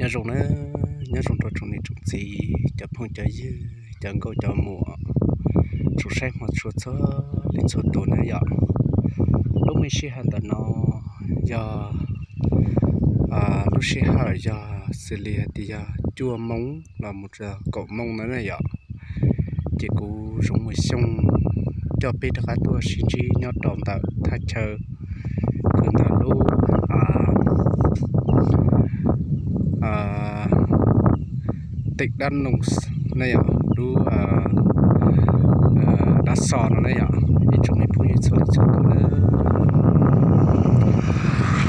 Nyob zoo na, nyob zoo rau tsoom niam tsoom txiv, cov phooj cov ywg, cov nkauj cov muam, tsoom saib hmov tshua txhua leej txhua tus na yom. Lub me sij hawm ntawm no yog, lub sij hawm yog xws li hais tias yog cuaj moo los mus rau kaum moo na yom. Ces kuv Zoov Mus Xyooj coj peb rov qab tuaj sib ntsib nyob rau ntawm thaj chaw kws ntawm lub teem dab noos na yom, lub dab xo no na yom, ib tsoom me phooj ywg txhua leej txhua tus na.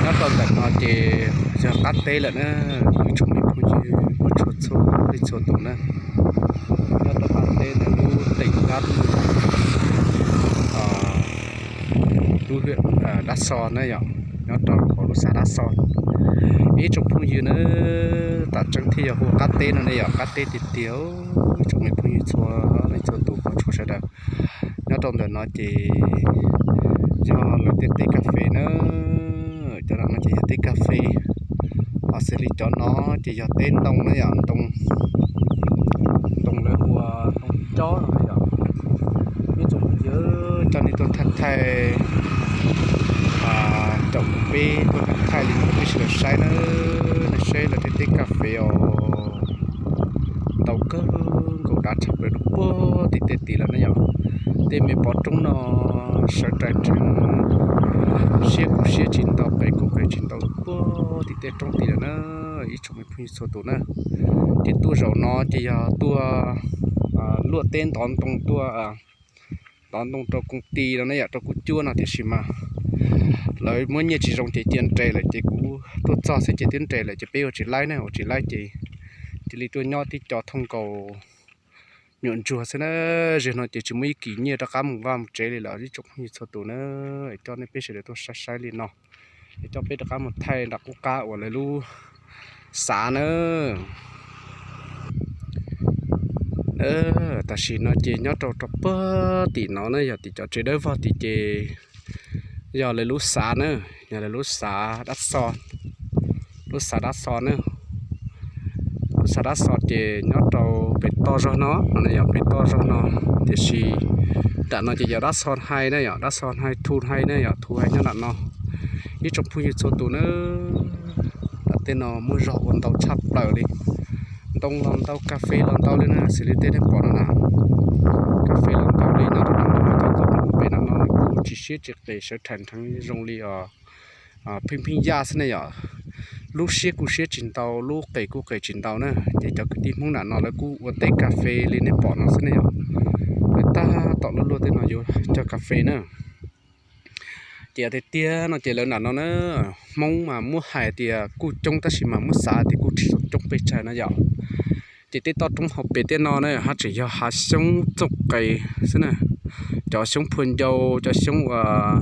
Nyob rau ntawm no ces yog qab teb lawm na, ib tsoom me phooj ywg txhua txhua leej txhua tus na. Nyob rau qab teb ntawm lub teem dab, lub dab xo na yom, nyob rau hauv lub xav dab xo. Ib tsoom phooj ywg na, tam tseeb thiaj yog hu qab teb no ne yom, qab teb tiag tiag, ib tsoom me phooj ywg txhua leej txhua tus txhua sawv daws. Nyob rau ntawm no ces yog lawv tej teb kas fes na, cov no ces yog teb kas fes. Ho xws li cov no ces yog teb ntoo na yom, ntoo, ntoo lawv hu ua ntoo cob no na yom. Ib tsoom phooj ywg, coj nej tuaj thaij thaij, caum kuv peb tuaj thaij thaij li no peb sawv daws saib na, nej saib lawv tej teb kas fes os. Ntau kawg nkaus, dav tshaj plaws rau puag tim tej tid lawm na yom. Tej me pov roob no sawv rais rheev, siab kuj siab tsis ntau, qes kuj qes tsis ntau rau puag tim tej roob tid lawm na, ib tsoom me phooj ywg txhua tus na. Ces tuaj zaum no ces yog tuaj luaj teb ntov ntoo tuaj ntov ntoo rau koom ti no ne yom, rau kuj cuab no, tiam sis mas lawv muab nyiaj tsis zoo ces cia nres lawm, ces kuv tuaj txog xwb ces twb nres lawm, ces peb ua tsis laib na, ua tsis laib ces cia li tuaj nyob tib co thooj nkaus nyuam ntsuag xwb na. Zaum no ces tsis muaj ib kis nyiaj rov qab mus vaj mus tsev li lawm ib tsoom phooj ywg txhua tus na. Coj nej peb sawv daws tuaj saib saib li no, es coj peb rov qab mus thaij nram qub qab uas lawv lub xav na. Tam sim no ces nyob rau rau puag tim no na, yog tim cov tsev dawb vog tim ces yog lawv lub xav na, yog lawv lub xav dab xo, lub xav dab xo na. Lub xav dab xo ces nyob rau pem toj zog no, no yog pem toj zog no, tiam sis nram no ces yog dab xo hais na yom, dab xo hais thu hais na yom, thu hais nyob nram no. Ib tsoom phooj ywg txhua tus na, nram tej no muaj zog ua ntau tshaj plaws li, ntoo los ntau, kas fes los ntau li na, xws li tej nej pom no na, kas fes los ntau li. Nyob rau nram no cov txoj pem nram no kuj tsis siab tsis qes, sawv rhais rheev zoo li os, pheej pheej yaj xwb ne yom. Lub siab kuj siab tsis ntau, lub qes kuj qes tsis ntau na. Ces cov kwv tij Hmoob nram no lawv kuj ua teb kas fes li nej pom no xwb ne yom. Lawv tab tom luaj luaj tej no yuav cog kas fes na. Ces tiag tiag no ces lawv nram no na, Hmoob mas muab hais tias kuj coob tab sis mas muab xav tias kuj tsis coob pes tsawg no yom. Ces tej toj roob hauv pes tej no na haj tseem yog hav xyoob txooj qes xwb na. Cov xyoob phua ncau, cov xyoob uas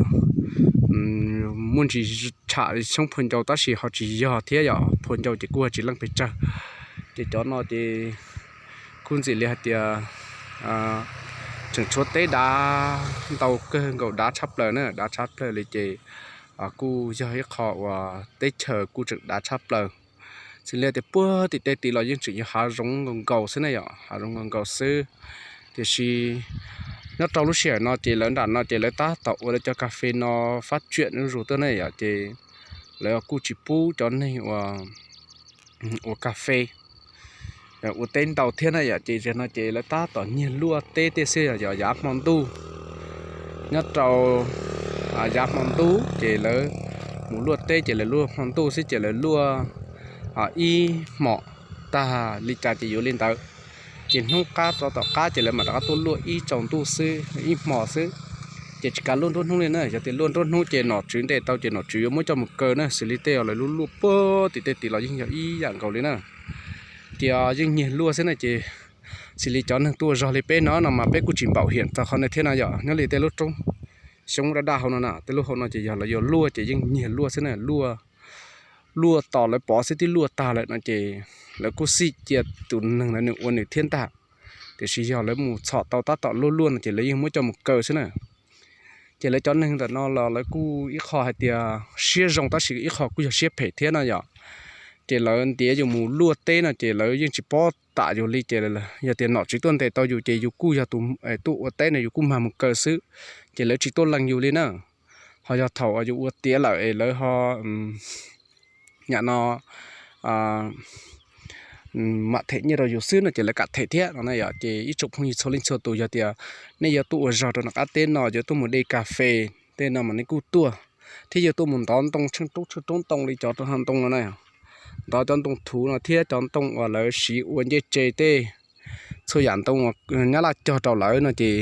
muaj ntsis tsham xyoob phua ncau tab sis ho tsis yog thiab yom, phua ncau ces kuj tsis leej pes tsawg. Ces cov no ces kuj ntxim li hais tias tseem tshuav teb dav ntau kawg nkaus, dav tshaj plaws na, dav tshaj plaws li ces kuj yog ib qho uas teb chaws kuj tseem dav tshaj plaws. Xws li tias puag tim tej tid los yeej tseem yog hav zoov nkaus nkaus xwb ne yom, hav zoov nkaus nkaus xwb. Tiam sis nyob rau lub sij hawm no ces lawv nram no ces lawv tab tom ua lawv cov kas fes no fab tsiam zuj zus tuaj ne yom, ces lawv kuj tsis pub cov neeg uas ua kas fes ua teb ntau thiab na yom, ces zaum no ces lawv tab tom nyiag luaj teb tej xwb yom, yav hmo ntuj. Nyob rau yav hmo ntuj ces lawv mus luaj teb ces lawv luaj hmo ntuj xwb ces lawv luaj ib hmos tag li cas ces yuav li ntawd. Ces hnub qab rov tom qab ces lawv mam rov qab tuaj luaj ib tsaus ntuj xwb, ib hmos xwb. Ces tsis kav luaj nruab hnub li na, yog tias luaj nruab hnub ces nom tswv ntes tau ces nom tswv yuav muab coj mus kaw na, xws li tej uas lawv luaj luaj puag tim tej tid los yeej yog ib yam nkaus li na. Ces yeej nyiag luaj xwb na, ces xws li cov neeg tuaj zog li peb no no mas peb kuj tsis npaum hiam txog qhov no thiab no yom. Nyob li tej lub roob xyoob daj daj hauv no na, tej lub hauv no ces yog lawv yuav luaj ces yeej nyiag luaj xwb na, luaj, luaj tos lawv pov xwb twb luaj tag lawm no ces lawv kuj xij cia tus neeg ntawd nws ua nws thiab ntag. Tiam sis yog lawv mus txhom tau tab tom luaj luaj no ces lawv yeej muab coj mus kaw xwb na. Ces lawv cov neeg ntawm no los lawv kuj ib qho hais tias siab zoo tab sis ib qho kuj yog siab phem thiab no yom. ces lawv ntiav yus mus luaj teb no ces lawv yeej tsis paub tam yus li ces yog tias nom tswv tuaj ntes tau yus ces yus kuj yog tus tuaj ua teb no yus kuj mag mus kaw xwb, ces lawv tsis tuaj lees yus li na. Ho yog thaum yus ua tiav lawm es lawv ho nyam no mam them nyiaj rau yus xwb no ces lawv kam them thiab no na yom. Ces ib tsoom phooj ywg txhua leej txhua tus yog tias nej yuav tuaj ua zog rau nram qab teb no, yuav tuaj mus de kas fes tej no mas nej kuj tuaj, thiab yuav tuaj mus ntov ntoo tsheej roob tsheej roob ntoo li cov rau ha ntoo no na, ntov cov ntoo thuv no thiab cov ntoo uas lawv siv ua ncej tse tej, txhua yam ntoo uas nyab laj cog rau lawv no ces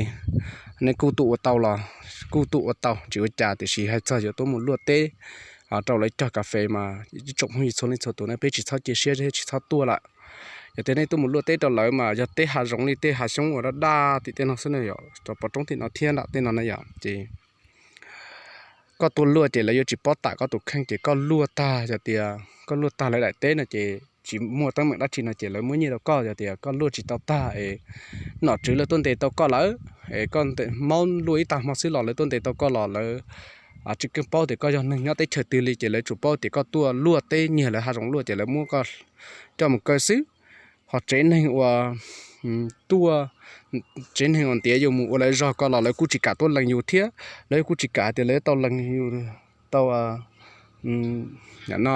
nej kuj tuaj ua tau los kuj tuaj ua tau tsis ua cas, tiam sis hais txog yuav tuaj mus luaj teb rau lawv cog kas fes mas ib tsoom phooj ywg txhua leej txhua tus ne peb tsis txhob cia siab thiab tsis txhob tuaj lawm. Yog tias nej tuaj mus luaj teb rau lawv mas yog teb hav zoov li tej hav xyoob uas daj daj tim tej no xwb na yom, rau pov roob tim no thiab nram tej no na yom, ces koj tuaj luaj ces lawv yuav tsis paub tam koj tus kheej ces koj luaj tag, yog tias koj luaj tag lawv daim teb no ces tsis muaj teeb meem dab tsi no ces lawv muab nyiaj rau koj. Yog tias koj luaj tsis tau tag es nom tswv lawv tuaj ntes tau koj lawm es koj maub luaj ib tag hmo xwb los lawv tuaj ntes tau koj los lawv tsis keej paub tias koj yog neeg nyob teb chaws twg li ces lawv tsuas paub tias koj tuaj luaj teb nyiag lawv hav zoov luaj ces lawv muab koj coj mus kaw xwb. Ho tsev neeg uas tuaj, tsev neeg uas ntiav yus mus ua lawv zog ko los lawv kuj tsis kam tuaj lees yus thiab, lawv kuj tsis kam hais tias lawv tau lees yus, tau no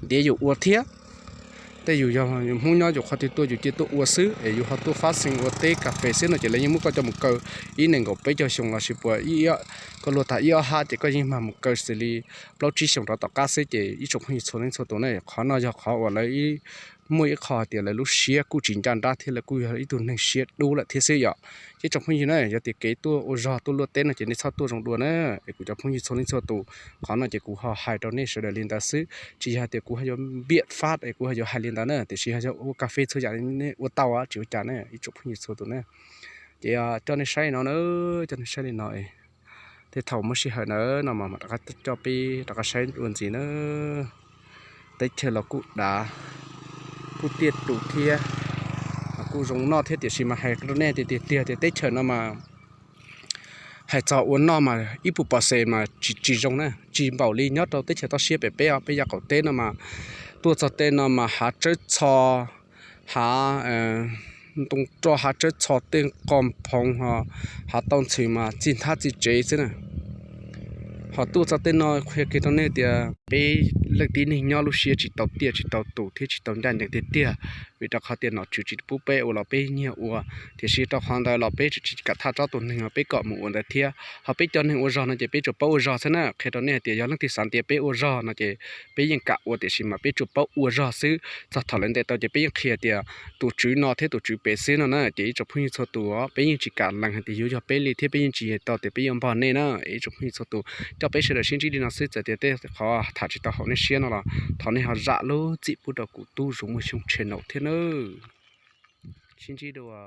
ntiav yus ua thiab. Tej yus yog Hmoob nyob yus qhov twg tuaj yus cia tuaj ua xwb es yus ho tuaj fab xees ua teb kas fes xwb no ces lawv yeej muab koj coj mus kaw ib nees nkaum peb caug xyoo los sis puas koj luaj tag ib ob hab ces koj yeej mag mus kaw xws li plaub tsib xyoos rov tom qab xwb. Ces ib tsoom phooj ywg txhua leej txhua tus ne, qhov no yog qhov uas lawv muaj ib qho hais tias lawv lub siab kuj tsis ncaj nrab thiab lawv kuj yog ib tug neeg siab dub lawm thiab xwb yom. Ces ib tsoom phooj ywg na, yog tias kev tuaj ua zog tuaj luaj teb no ces nej txhob tuaj zoo dua na. Es kuv cov phooj ywg txhua leej txhua tus, qhov no ces kuv ho hais rau nej sawv daws li ntawd xwb, tsis yog tias kuv ho yuav npiam fab es kuv ho yuav hais li ntawd na, tiam sis ho yog ua kas fes txhua yam nej ua tau tsis ua cas na ib tsoom phooj ywg txhua tus na. Ces coj nej saib no na, coj nej saib li no. Tej thaum muaj sij hawm ntawd no mas mam rov qab coj peb rov qab saib dua ntxiv na. Teb chaws los kuj dav, kuj tiaj tus thiab, kuj zoo noj thiab, tiam sis mas hais rau nej tiag tiag tiag tias teb chaws no mas hais txog ua noj mas ib puas pos xes mas tsis tsis zoo na, tsis npaum li nyob rau teb chaws toj siab pem peb os. Peb yav qaum teb no mas tuaj txog tej no mas hav tsawb txho, hav ntoo roj, hav tsawb txho, tej qos phoov, hav tau ntxhw mas txij nthab txij tsev xwb na. Ho tuaj txog tej no qhia kiag rau nej tias peb leej tib neeg nyob lub siab tsis tau tiaj tsis tau tus thiab tsis tau ncaj ncees tiag tiag, vim rau qhov tias nom tswv tsis pub peb ua los peb nyiag ua, tiam sis rau qhov ntawd los peb tsis kam thaj tsob tus neeg uas peb kom mus ua ntawd thiab. Ho peb cov neeg ua zog no ces peb tsuas paub ua zog xwb na. Qhia rau nej hais tias yog leej twg xav ntiav peb ua zog no ces peb yeej kam ua, tiam sis mas peb tsuas paub ua zog xwb. Txog thaum lawv ntes tau ces peb yeej qhia tias tus tswv no thiab tus tswv pem xwb no na. Ces ib tsoom phooj ywg txhua tus, peb yeej tsis kam lees hais tias yuav yog peb li thiab peb yeej tsis hais tau tias peb yuav npog nej na. Ib tsoom phooj ywg txhua tus, coj peb sawv daws sib ntsib li no xwb, txawm tias tej qhov tham tsis tau haum nej siab no los thov nej ho zam lub txim pub rau kuv Tub Zoov Muaj Xyooj channel thiab nawb. Sib ntsib dua.